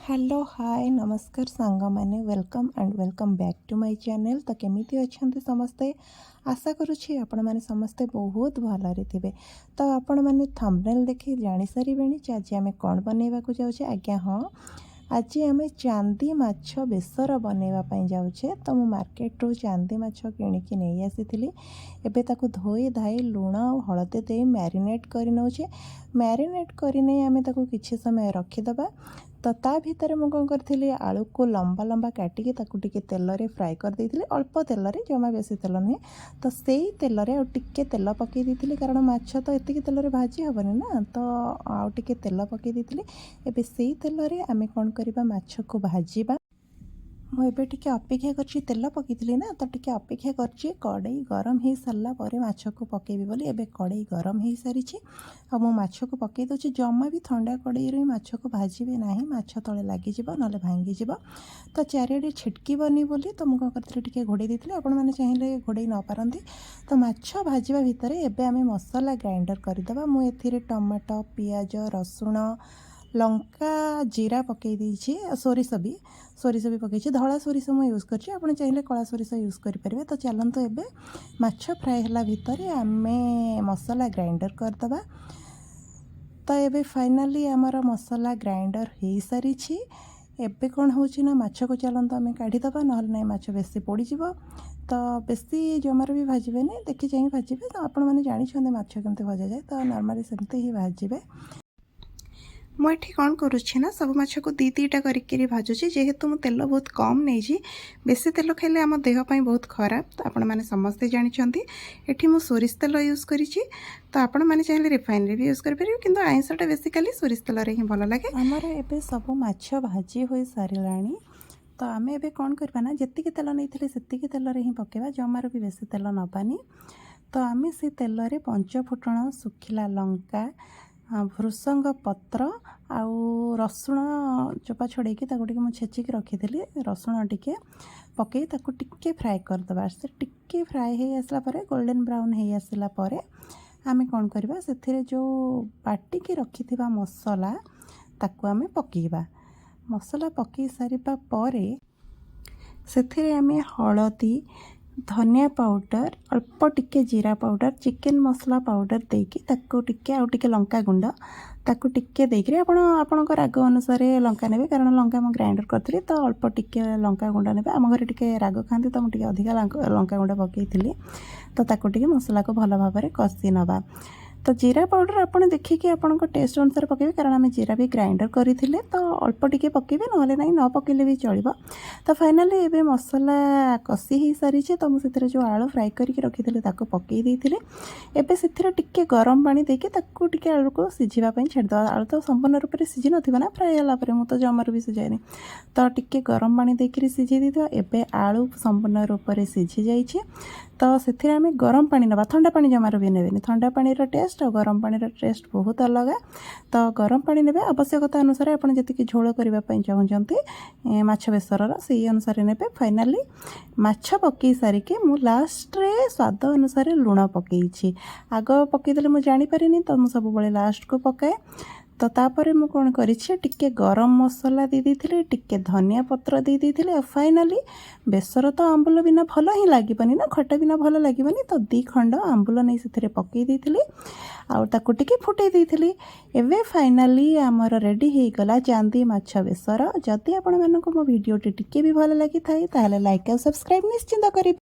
Hello, ହାଏ, ନମସ୍କାର ସାଙ୍ଗମାନେ। Welcome and welcome back to my channel. ତ କେମିତି ଅଛନ୍ତି ସମସ୍ତେ? ଆଶା କରୁଛି ଆପଣମାନେ ସମସ୍ତେ ବହୁତ ଭଲରେ ଥିବେ। ତ ଆପଣମାନେ ଥମ୍ବନେଲ୍ ଦେଖି ଜାଣିସାରିବେଣି ଯେ ଆଜି ଆମେ କ'ଣ ବନେଇବାକୁ ଯାଉଛେ। ଆଜ୍ଞା ହଁ, ଆଜି ଆମେ ଚାନ୍ଦି ମାଛ ବେସର ବନେଇବା ପାଇଁ ଯାଉଛେ। ତ ମୁଁ ମାର୍କେଟରୁ ଚାନ୍ଦି ମାଛ କିଣିକି ନେଇ ଆସିଥିଲି। ଏବେ ତାକୁ ଧୋଇ ଧାଇ ଲୁଣ ଆଉ ହଳଦୀ ଦେଇ ମ୍ୟାରିନେଟ୍ କରି ନେଉଛେ। ମ୍ୟାରିନେଟ୍ କରିନେଇ ଆମେ ତାକୁ କିଛି ସମୟ ରଖିଦେବା। ତ ତା ଭିତରେ ମୁଁ କ'ଣ କରିଥିଲି, ଆଳୁକୁ ଲମ୍ବା ଲମ୍ବା କାଟିକି ତାକୁ ଟିକେ ତେଲରେ ଫ୍ରାଏ କରିଦେଇଥିଲି। ଅଳ୍ପ ତେଲରେ, ଜମା ବେଶୀ ତେଲ ନୁହେଁ। ତ ସେଇ ତେଲରେ ଆଉ ଟିକେ ତେଲ ପକାଇ ଦେଇଥିଲି, କାରଣ ମାଛ ତ ଏତିକି ତେଲରେ ଭାଜି ହେବନି ନା। ତ ଆଉ ଟିକେ ତେଲ ପକାଇ ଦେଇଥିଲି। ଏବେ ସେଇ ତେଲରେ ଆମେ କ'ଣ କରିବା, ମାଛକୁ ଭାଜିବା। ମୁଁ ଏବେ ଟିକେ ଅପେକ୍ଷା କରିଛି। ତେଲ ପକାଇଥିଲି ନା, ତ ଟିକେ ଅପେକ୍ଷା କରିଛି, କଡ଼େଇ ଗରମ ହେଇସାରିଲା ପରେ ମାଛକୁ ପକାଇବି ବୋଲି। ଏବେ କଡ଼େଇ ଗରମ ହେଇସାରିଛି ଆଉ ମୁଁ ମାଛକୁ ପକାଇ ଦେଉଛି। ଜମା ବି ଥଣ୍ଡା କଡ଼େଇରେ ମାଛକୁ ଭାଜିବେ ନାହିଁ, ମାଛ ତଳେ ଲାଗିଯିବ, ନହେଲେ ଭାଙ୍ଗିଯିବ। ତ ଚାରିଆଡ଼େ ଛିଟକିବନି ବୋଲି ତ ମୁଁ କ'ଣ କରିଥିଲି, ଟିକେ ଘୋଡ଼େଇ ଦେଇଥିଲି। ଆପଣମାନେ ଚାହିଁଲେ ଘୋଡ଼େଇ ନ ପାରନ୍ତି। ତ ମାଛ ଭାଜିବା ଭିତରେ ଏବେ ଆମେ ମସଲା ଗ୍ରାଇଣ୍ଡର କରିଦେବା। ମୁଁ ଏଥିରେ ଟମାଟୋ, ପିଆଜ, ରସୁଣ, ଲଙ୍କା, ଜିରା ପକାଇ ଦେଇଛି। ଆଉ ସୋରିଷ ବି ପକାଇଛି। ଧଳା ସୋରିଷ ମୁଁ ୟୁଜ୍ କରିଛି, ଆପଣ ଚାହିଁଲେ କଳା ସୋରିଷ ୟୁଜ୍ କରିପାରିବେ। ତ ଚାଲନ୍ତୁ, ଏବେ ମାଛ ଫ୍ରାଏ ହେଲା ଭିତରେ ଆମେ ମସଲା ଗ୍ରାଇଣ୍ଡର କରିଦେବା। ତ ଏବେ ଫାଇନାଲି ଆମର ମସଲା ଗ୍ରାଇଣ୍ଡର ହେଇସାରିଛି। ଏବେ କ'ଣ ହେଉଛି ନା, ମାଛକୁ ଚାଲନ୍ତୁ ଆମେ କାଢ଼ିଦେବା, ନହେଲେ ନାହିଁ ମାଛ ବେଶୀ ପୋଡ଼ିଯିବ। ତ ବେଶୀ ଜମାରୁ ବି ଭାଜିବେନି, ଦେଖି ଚାହିଁ ଭାଜିବେ। ତ ଆପଣମାନେ ଜାଣିଛନ୍ତି ମାଛ କେମିତି ଭଜାଯାଏ, ତ ନର୍ମାଲି ସେମିତି ହିଁ ଭାଜିବେ। ମୁଁ ଏଠି କ'ଣ କରୁଛି ନା, ସବୁ ମାଛକୁ ଦୁଇ ଦୁଇଟା କରିକିରି ଭାଜୁଛି, ଯେହେତୁ ମୁଁ ତେଲ ବହୁତ କମ୍ ନେଇଛି। ବେଶୀ ତେଲ ଖାଇଲେ ଆମ ଦେହ ପାଇଁ ବହୁତ ଖରାପ, ତ ଆପଣମାନେ ସମସ୍ତେ ଜାଣିଛନ୍ତି। ଏଠି ମୁଁ ସୋରିଷ ତେଲ ୟୁଜ୍ କରିଛି। ତ ଆପଣମାନେ ଚାହିଁଲେ ରିଫାଇନରେ ବି ୟୁଜ୍ କରିପାରିବେ, କିନ୍ତୁ ଆଇଁଷଟା ବେସିକାଲି ସୋରିଷ ତେଲରେ ହିଁ ଭଲ ଲାଗେ। ଆମର ଏବେ ସବୁ ମାଛ ଭାଜି ହୋଇ ସାରିଲାଣି। ତ ଆମେ ଏବେ କ'ଣ କରିବା ନା, ଯେତିକି ତେଲ ନେଇଥିଲେ ସେତିକି ତେଲରେ ହିଁ ପକାଇବା, ଜମାରୁ ବି ବେଶୀ ତେଲ ନେବାନି। ତ ଆମେ ସେ ତେଲରେ ପଞ୍ଚ ଫୁଟଣ, ଶୁଖିଲା ଲଙ୍କା, ଭୃସଙ୍ଗ ପତ୍ର ଆଉ ରସୁଣ ଚୋପା ଛଡ଼େଇକି ତାକୁ ଟିକେ ମୁଁ ଛେଚିକି ରଖିଥିଲି, ରସୁଣ ଟିକେ ପକାଇ ତାକୁ ଟିକେ ଫ୍ରାଏ କରିଦେବା। ସେ ଟିକେ ଫ୍ରାଏ ହେଇ ଆସିଲା ପରେ, ଗୋଲ୍ଡେନ୍ ବ୍ରାଉନ୍ ହେଇ ଆସିଲା ପରେ ଆମେ କ'ଣ କରିବା, ସେଥିରେ ଯେଉଁ ବାଟିକି ରଖିଥିବା ମସଲା ତାକୁ ଆମେ ପକାଇବା। ମସଲା ପକାଇ ସାରିବା ପରେ ସେଥିରେ ଆମେ ହଳଦୀ, ଧନିଆ ପାଉଡ଼ର, ଅଳ୍ପ ଟିକେ ଜିରା ପାଉଡ଼ର, ଚିକେନ୍ ମସଲା ପାଉଡ଼ର ଦେଇକି ତାକୁ ଟିକେ, ଆଉ ଟିକେ ଲଙ୍କା ଗୁଣ୍ଡ ତାକୁ ଟିକେ ଦେଇକିରି, ଆପଣ ଆପଣଙ୍କ ରାଗ ଅନୁସାରେ ଲଙ୍କା ନେବେ, କାରଣ ଲଙ୍କା ମୁଁ ଗ୍ରାଇଣ୍ଡର କରିଥିଲି, ତ ଅଳ୍ପ ଟିକେ ଲଙ୍କା ଗୁଣ୍ଡ ନେବେ। ଆମ ଘରେ ଟିକେ ରାଗ ଖାଆନ୍ତି, ତ ମୁଁ ଟିକେ ଅଧିକା ଲଙ୍କା ଗୁଣ୍ଡ ପକାଇଥିଲି। ତ ତାକୁ ଟିକେ ମସଲାକୁ ଭଲ ଭାବରେ କଷି ନେବା। ତ ଜିରା ପାଉଡ଼ର ଆପଣ ଦେଖିକି ଆପଣଙ୍କ ଟେଷ୍ଟ ଅନୁସାରେ ପକାଇବେ, କାରଣ ଆମେ ଜିରା ବି ଗ୍ରାଇଣ୍ଡର କରିଥିଲେ। ତ ଅଳ୍ପ ଟିକେ ପକାଇବେ, ନହେଲେ ନାହିଁ, ନ ପକାଇଲେ ବି ଚଳିବ। ତ ଫାଇନାଲି ଏବେ ମସଲା କଷି ହେଇସାରିଛି। ତ ମୁଁ ସେଥିରେ ଯେଉଁ ଆଳୁ ଫ୍ରାଏ କରିକି ରଖିଥିଲି ତାକୁ ପକାଇ ଦେଇଥିଲି। ଏବେ ସେଥିରେ ଟିକେ ଗରମ ପାଣି ଦେଇକି ତାକୁ ଟିକେ ଆଳୁକୁ ସିଝିବା ପାଇଁ ଛାଡ଼ିଦେବା। ଆଳୁ ତ ସମ୍ପୂର୍ଣ୍ଣ ରୂପରେ ସିଝି ନଥିବ ନା ଫ୍ରାଏ ହେଲା ପରେ, ମୁଁ ତ ଜମାରୁ ବି ସିଝାଏନି। ତ ଟିକେ ଗରମ ପାଣି ଦେଇକିରି ସିଝେଇ ଦେଇଥିବା। ଏବେ ଆଳୁ ସମ୍ପୂର୍ଣ୍ଣ ରୂପରେ ସିଝି ଯାଇଛି। ତ ସେଥିରେ ଆମେ ଗରମ ପାଣି ନେବା, ଥଣ୍ଡା ପାଣି ଜମାରୁ ବି ନେବେନି। ଥଣ୍ଡା ପାଣିର ଟେଷ୍ଟ ଆଉ ଗରମ ପାଣିର ଟେଷ୍ଟ ବହୁତ ଅଲଗା। ତ ଗରମ ପାଣି ନେବେ ଆବଶ୍ୟକତା ଅନୁସାରେ। ଆପଣ ଯେତିକି ଝୋଳ କରିବା ପାଇଁ ଚାହୁଁଛନ୍ତି ମାଛ ବେସରର, ସେଇ ଅନୁସାରେ ନେବେ। ଫାଇନାଲି ମାଛ ପକାଇ ସାରିକି ମୁଁ ଲାଷ୍ଟରେ ସ୍ୱାଦ ଅନୁସାରେ ଲୁଣ ପକାଇଛି। ଆଗ ପକାଇଦେଲେ ମୁଁ ଜାଣିପାରିନି, ତ ମୁଁ ସବୁବେଳେ ଲାଷ୍ଟକୁ ପକାଏ। ତ ତାପରେ ମୁଁ କ'ଣ କରିଛି, ଟିକେ ଗରମ ମସଲା ଦେଇ ଦେଇଥିଲି, ଟିକେ ଧନିଆ ପତ୍ର ଦେଇ ଦେଇଥିଲି। ଆଉ ଫାଇନାଲି ବେସର ତ ଆମ୍ବୁଲ ବିନା ଭଲ ହିଁ ଲାଗିବନି ନା, ଖଟା ବିନା ଭଲ ଲାଗିବନି। ତ ଦୁଇ ଖଣ୍ଡ ଆମ୍ବୁଲ ନେଇ ସେଥିରେ ପକାଇ ଦେଇଥିଲି ଆଉ ତାକୁ ଟିକେ ଫୁଟେଇ ଦେଇଥିଲି। ଏବେ ଫାଇନାଲି ଆମର ରେଡ଼ି ହେଇଗଲା ଚାନ୍ଦି ମାଛ ବେସର। ଯଦି ଆପଣମାନଙ୍କୁ ମୋ ଭିଡ଼ିଓଟି ଟିକେ ବି ଭଲ ଲାଗିଥାଏ, ତାହେଲେ ଲାଇକ୍ ଆଉ ସବସ୍କ୍ରାଇବ୍ ନିଶ୍ଚିନ୍ତ କରିବେ।